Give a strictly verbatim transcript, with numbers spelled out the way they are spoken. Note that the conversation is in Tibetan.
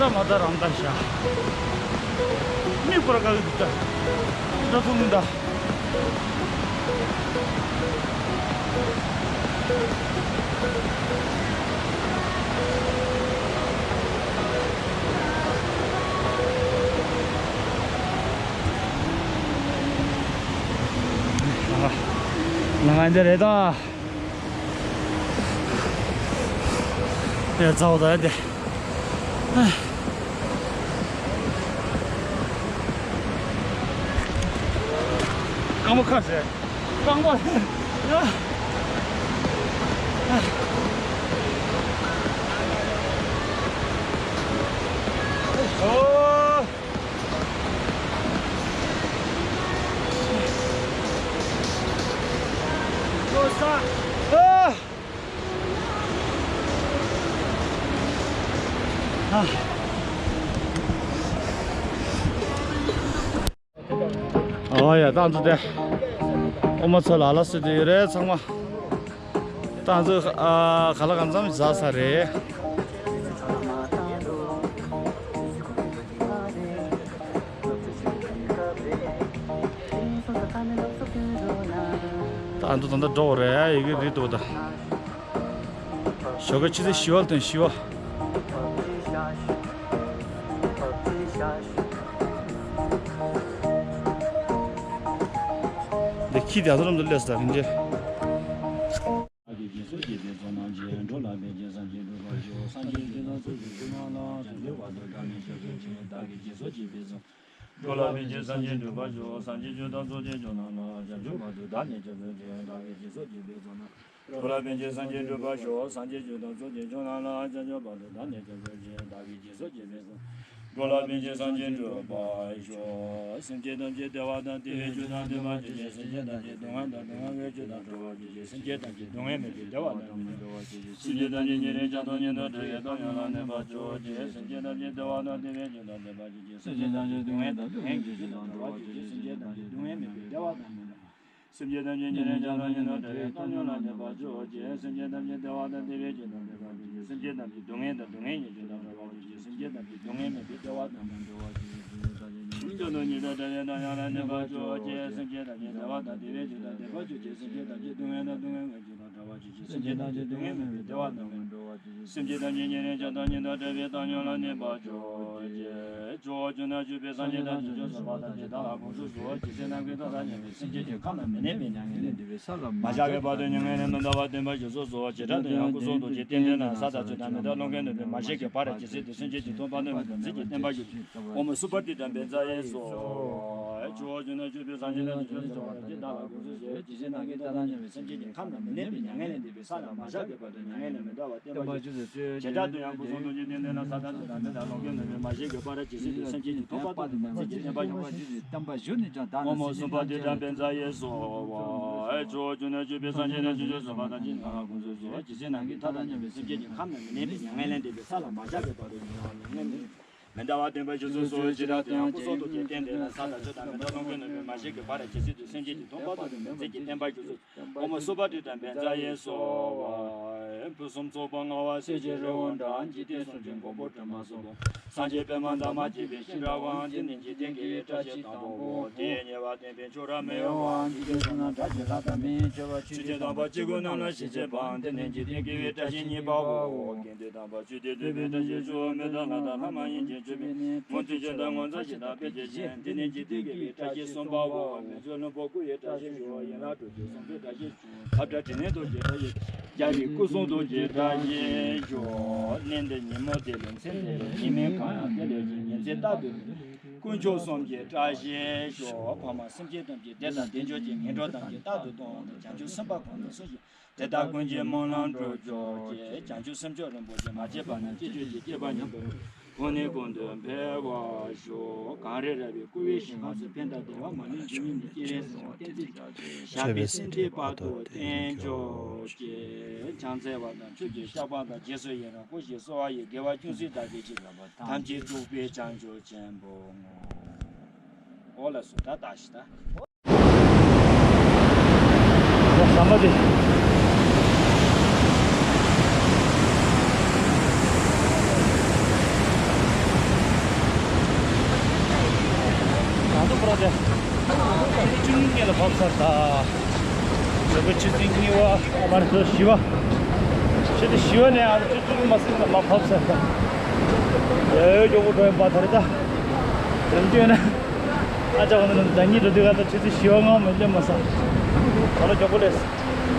སྐྲ་མ་དར་རང་དར་ཤག་མི་སྐོར་ག་གི་འདུག་ད་སྐྲ་ཚོ་མི་འདའ། ལ་ང་འདི་རེད་ད། ཡ་ཚ་བོ་ད་ཡ་དེ། རྐང་པ་ཁ་ཟེར། རྐང་པ། ཡ། ཨོ། ཨོ་ས། ཨ། ཨོ་ཡ། ཏང་ཙུ་དེ། ཨོ་མ་ཚོ་ལ་ལ་སི་དེ་ཡོད་རེད་ཚང་མ། ཏང་ཙུ་ཨ་ག་ལ་གང་འཚམ་ཟ་ས་རེད། ཏང་ཙུ་ད་ལྟ་འགྲོ་བ་རེད་ཡ་གི་རེད་འདུག་ད། ཞོགས་ཀ་ཆུ་ཚོད་བཞི་པ་དང་བཞི་པ། འདི་ཁྱི་དེ་ཚོ་རུམ་དུ་སླེབས་ས་རིན་ཆེན། བདག་གིས་སྦྱིན་སོགས་བགྱིས་པའི་ཚོགས་རྣམས་ཀྱིས། འགྲོ་ལ་ཕན་ཕྱིར་སངས་རྒྱས་འགྲུབ་པར་ཤོག་སངས་རྒྱས་ཀྱི་ལམ་སྲོལ་གྱི་སྐུ་མྱ་ལམ་བྱང་ཆུབ་བར་དུ་བདག་ནི་སྐྱབས་སུ་མཆི། བདག་གིས་སྦྱིན་སོགས་བགྱིས་པའི་ཚོགས། འགྲོ་ལ་ཕན་ཕྱིར་སངས་རྒྱས་འགྲུབ་པར་ཤོག་སངས་རྒྱས་བྱོན་དང་ཚོགས་ཀྱི་མཆོག་རྣམས་ལ། བྱང་ཆུབ་བར་དུ་བདག་ནི་སྐྱབས་སུ་མཆི། བདག་གིས་སྦྱིན་སོགས་བགྱིས་པའི་ཚོགས་རྣམས། འགྲོ་ལ་ཕན་ཕྱིར་སངས་རྒྱས་འགྲུབ་པར་ཤོག་སངས་རྒྱས་བྱོན་དང་ཚོགས་ཀྱི་མཆོག་རྣམས་ལ། བྱང་ཆུབ་བར་དུ་བདག་ནི་སྐྱབས་སུ་མཆི། བདག་གིས་སྦྱིན་སོགས་བགྱིས་པའི་ཚོགས། འགྲོ་ལ་ཕན་ཕྱིར་སངས་རྒྱས་འགྲུབ་པར་ཤོག་སེམས་ཅན་ཐམས་ཅད་བདེ་བ་དང་བདེ་བའི་རྒྱུ་དང་ལྡན་པར་གྱུར་ཅིག་སེམས་ཅན་ཐམས་ཅད་སྡུག་བསྔལ་དང་སྡུག་བསྔལ་བའི་རྒྱུ་དང་བྲལ་བར་གྱུར་ཅིག་སེམས་ཅན་ཐམས་ཅད་སྡུག་བསྔལ་མེད་པའི་བདེ་བ་དང་ལྡན་པར་འགྱུར་བར་གྱུར་ཅིག་སེམས་ཅན་ཐམས་ཅད་ཉེ་རིང་བྱང་སྟོབས་ཉིད་དུ་བྲལ་བའི་སྟོབས་ཉིད་ལ་གནས་པར་གྱུར་ཅིག་སེམས་ཅན་ཐམས་ཅད་བདེ་བ་དང་བདེ་བའི་རྒྱུ་དང་ལྡན་པར་གྱུར་ཅིག་སེམས་ཅན་ཐམས་ཅད་སྡུག་བསྔལ་དང་སྡུག་བསྔལ་གྱི་རྒྱུ་དང་བྲལ་བར་གྱུར་ཅིག་སེམས་ཅན་ཐམས་ཅད་སྡུག་བསྔལ་མེད་པའི་བདེ་བ་དང་ལྡན་པར། སེམས་ཅན་ཐམས་ཅད་ཉེ་རིང་བྱང་སྟོབས་ཉིད་དུ་བྲལ་བའི་སྟོབས་ཉིད་ལ་གནས་པར་གྱུར་ཅིག་སེམས་ཅན་ཐམས་ཅད་བདེ་བ་དང་བདེ་བའི་རྒྱུ་དང་ལྡན་པར་གྱུར་ཅིག་སེམས་ཅན་ཐམས་ཅད་སྡུག་བསྔལ་དང་སྡུག་བསྔལ་གྱི་རྒྱུ་དང་བྲལ་བར་གྱུར་ཅིག་སེམས་ཅན་ཐམས་ཅད་སྡུག་བསྔལ་མེད་པའི་བདེ་བ་དང་ལྡན་པར་གྱུར་ཅིག་སེམས་ཅན་ཐམས་ཅད་སྡུག་བསྔལ་དང་སྡུག་བསྔལ་མེད་པའི་བདེ་བ་དང་ལྡན་པར་གྱུར་ཅིག་སེམས་ཅན་ཐམས་ཅད་བདེ་བ་དང་བདེ་བའི་རྒྱུ་དང་ལྡན་པར་གྱུར་ཅིག་སེམས་ཅན་ཐམས་ཅད་སྡུག་བསྔལ་དང་སྡུག་བསྔལ་མེད་པའི་རྒྱུ་དང་བྲལ་བར་གྱུར་ཅིག་སེམས་ཅན་ཐམས་ཅད་སྡུག་བསྔལ་མེད་པའི་བདེ་བ་དང་ལྡན་པར་གྱུར་ཅིག་སེམས་ཅན་ཐམས་ཅད་ཉེ་རིང་བྱང་སྟོབས་ཉིད་དུ་བྲལ་བའི་སྟོབས་ཉིད་ལ་གནས་པར་གྱུར་ཅིག་ཇོ་བོ་ཁྱོད་ནི་བཅུ་པའི་སངས་རྒྱས་དང་བྱང་ཆུབ་སེམས་དཔའ་ཐམས་ཅད་བདག་ལ་དགོངས་སུ་གསོལ་བ་ཇི་སྲིད་ནམ་མཁའི་མཐའ་དང་མཉམ་པའི་སེམས་ཅན་གྱི་ཁམས་ན་མི་གནས་པའི་མྱ་ངན་ལས་འདས་པའི་ས་ལ་མ་བཞག་པའི་བར་དུ་མྱ་ངན་ལས་མི་འདའ་བར་བརྟན་པར་གྱུར་ཅིག་བྱེ་བྲག་ཏུ་ཡང་སྐུ་གསུང་ཐུགས་ཀྱི་རྟེན་འབྲེལ་ན་ས་དང་ཆུ་དང་མེ་དང་རླུང་གིས་ནུབ་པའི་མ་ཞིག་གི་བར་ཇི་སྲིད་དུ་སེམས་ཅན་གྱི་མཐོང་བ་ནི་མི་འཛིན་གྱི་བརྟན་པར་གྱུར་ཅིག་ཨོཾ་སུ་པ་ཏི་དང་བཛྲ་ཡེ་སྭཱ་ཧཱ། ཇོ་བོ་ཁྱོད་ནི་བཅུ་པའི་སངས་རྒྱས་དང་བྱང་ཆུབ་སེམས་དཔའ་ཐམས་ཅད་བདག་ལ་དགོངས་སུ་གསོལ། ཇི་སྲིད་ནམ་མཁའི་མཐའ་དང་མཉམ་པའི་སེམས་ཅན་གྱི་ཁམས་ན་མི་གནས་པའི་མྱ་ངན་ལས་འདས་པའི་ས་ལ་མ་བཞག་པའི་བར་དུ་མྱ་ངན་ལས་མི་འདའ་བར་བརྟན་པར་གྱུར་ཅིག་བྱེ་བྲག་ཏུ་ཡང་སྐུ་གསུང་ཐུགས་ཀྱི་རྟེན་འབྲེལ་ན་ས་དང་ཆུ་དང་མེ་དང་རླུང་གིས་ནུབ་པའི་མ་ཞིག་གི་བར་ཇི་སྲིད་དུ་སེམས་ཅན་གྱི་མཐོང་བ་དང་མི་འཛིན་གྱི་བརྟན་པར་གྱུར་ཅིག་ཨོཾ་སུ་པ་ཏི་དང་བཛྲ་ཡེ་སྭཱ་ཧཱ། ཇོ་བོ་ཁྱོད་ནི་བཅུ་པའི་སངས་རྒྱས་དང་བྱང་ཆུབ་སེམས་དཔའ་ཐམས་ཅད་བདག་ལ་དགོངས་སུ་གསོལ། ཇི་སྲིད་ནམ་མཁའི་མཐའ་དང་མཉམ་པའི་སེམས་ཅན་གྱི་ཁམས་ན་མི་གནས་པའི་མྱ་ངན་ལས་འདས་པའི་ས་ལ་མ་བཞག་པའི་བར་དུ་མྱ་ངན་མི་འདའ་བར་བརྟན་པར་གྱུར་ཅིག་བྱེ་བྲག་ཏུ་ཡང་སྐུ་གསུང་ཐུགས་ཀྱི་རྟེན་འབྲེལ་ན་ས་དང་ཆུ་དང་མེ་དང་རླུང་གིས་ནུབ་པའི་མ་ཞིག་གི་བར་ཇི་སྲིད་དུ་སེམས་ཅན་གྱི་མཐོང་བ་དང་མི་འཛིན་གྱི་བརྟན་པར་གྱུར་ཅིག་ཨོཾ་སུ་པ་ཏི་དང་བཛྲ་ཡེ་སྭཱ་ཧཱ། ཕུན་སུམ་ཚོགས་པ་མངའ་བ་སྲས་བཅས་རི་བོ་འདྲ། འཇིག་རྟེན་གསུམ་གྱི་མགོན་པོ་སྒྲོལ་མ་གསུམ་པོ། སངས་རྒྱས་པདྨ་འདབ་མ་བརྒྱད་པའི་ཞིང་ར་བ། འདི་ནི་འཇིག་རྟེན་དགེ་བའི་བཀྲ་ཤིས་དང་པོའོ། དེ་ཉེ་བར་བསྟན་པའི་མཆོག་རབ་མི་གཡོ་བ། འཇིག་རྟེན་གསུམ་ན་གྲགས་ཆེ་ལྷ་དང་མི། ཆེ་བ་ཆོས་ཀྱི་དམ་པ་སྤྱི་སྒོ་རྣམས་ལ་ཞེས་བྱ་བ། འདི་ནི་འཇིག་རྟེན་དགེ་བའི་བཀྲ་ཤིས་གཉིས་པའོ། དགེ་འདུན་དམ་པ་ཆོས་སྡེ་འདུས་པའི་བཀྲ་ཤིས་སོ། མི་དང་ལྷ་དང་ལྷ་མ་ཡིན་གྱི་སྤྱོད་པས་མི་མཐུན་ཕྱོགས་དང་ངོ་མཚར་ཞིང་དག་པའི་རྒྱལ་ཆེན། འདི་ནི་འཇིག་རྟེན་དགེ་བའི་བཀྲ་ཤིས་གསུམ་པའོ། མི་བརྗོད་ལྷུན་པོ་སྐུ་ཡི་བཀྲ་ཤིས་ཤོག་ཡན་ལག་དྲུག་ཅུ་སུམ་ཅུའི་བཀྲ་ཤིས་ཤོག་ཁ་བྲལ་དྲི་མེད་རྡོ་རྗེའི་བཀྲ་ཤིས། རྒྱལ་བའི་སྐུ་གསུང་ཐུགས་ཀྱི་བཀྲ་ཤིས་ཤོག་གནས་འདིར་ཉིན་མོ་བདེ་ལེགས་མཚན་བདེ་ལེགས། ཉི་མའི་གང་ཡང་བདེ་ལེགས་ཤིང་ཉི་ཚེ་རྟག་ཏུ་བདེ་ལེགས། དཀོན་མཆོག་གསུམ་གྱི་བཀྲ་ཤིས་ཤོག་ཕ་མ་སེམས་ཅན་ཐམས་ཅད་བདེ་དང་ལྡན་གྱུར་ཅིག་ངན་འགྲོ་ཐམས་ཅད་རྟག་ཏུ་སྟོངས་ཏེ་བྱང་ཆུབ་སེམས་དཔའ་གང་དུ་སུ་ཞིག་དེ་དག་ཀུན་གྱི་སྨོན་ལམ་འགྲུབ་གྱུར་ཅིག་བྱང་ཆུབ་སེམས་མཆོག་རིན་པོ་ཆེ་མ་སྐྱེས་པ་རྣམས་སྐྱེ་གྱུར་ཅིག་སྐྱེས་པ་ཉིད་དུ། ཀུན་ནས་ཀུན་ཏུ་འཕེལ་བར་ཤོག་གངས་རི་ར་བས་བསྐོར་བའི་ཞིང་ཁམས་སུ། ཕན་དང་བདེ་བ་མ་ལུས་འབྱུང་བའི་ཉིད་ཀྱི་རིང་བསྲེལ་བ་བསྟན་འཛིན་ཞབས་པད་སྲིད་མཐའི་བར་དུ་བརྟན་གྱུར་ཅིག་ཕྱག་འཚལ་བ་དང་མཆོད་ཅིང་བཤགས་པ་དང་། རྗེས་སུ་ཡི་རང་བསྐུལ་ཞིང་གསོལ་བ་ཡི། དགེ་བ་ཅུང་ཟད་དག་གི་ཕྱིར། ཐམས་ཅད་གཙུག་པའི་བྱང་ཆུབ་ཆེན་པོའི་ངོ་། འོ་ལགས་སོ། ད་བརྟག་ཞིག་ད། ཟ་མ་དེ། ང་ཚོ་པོ་ར་དེ། ཆུ་ཚོད་གཉིས་ལ་བབས་ཚར་ད། ད་ཆུ་ཚོད་གཉིས་པ་ཨ་མར་ཚོ་བཞི་པ། ཆུ་ཚོད་བཞི་པ་ནས་ཨ་ཆུ་ཚོད་མ་ཟིན་ཙམ་མ་བབས་ཚར་ད། ཡ་ཡོད་མགྱོགས་པོ་འགྲོ་ཡིན་པ་ད་རེད་ད། རིམ་བྱོན་ན། ཨ་ཅག་འོ་ན་ཟླ་ཉིན་འགྲོ་དུས་ག་ད་ཆུ་ཚོད་བཞི་པ་ལྔ་མ་སླེབས་མ་སོང་། ད་ལོ་མགྱོགས་པོ་སླེབས།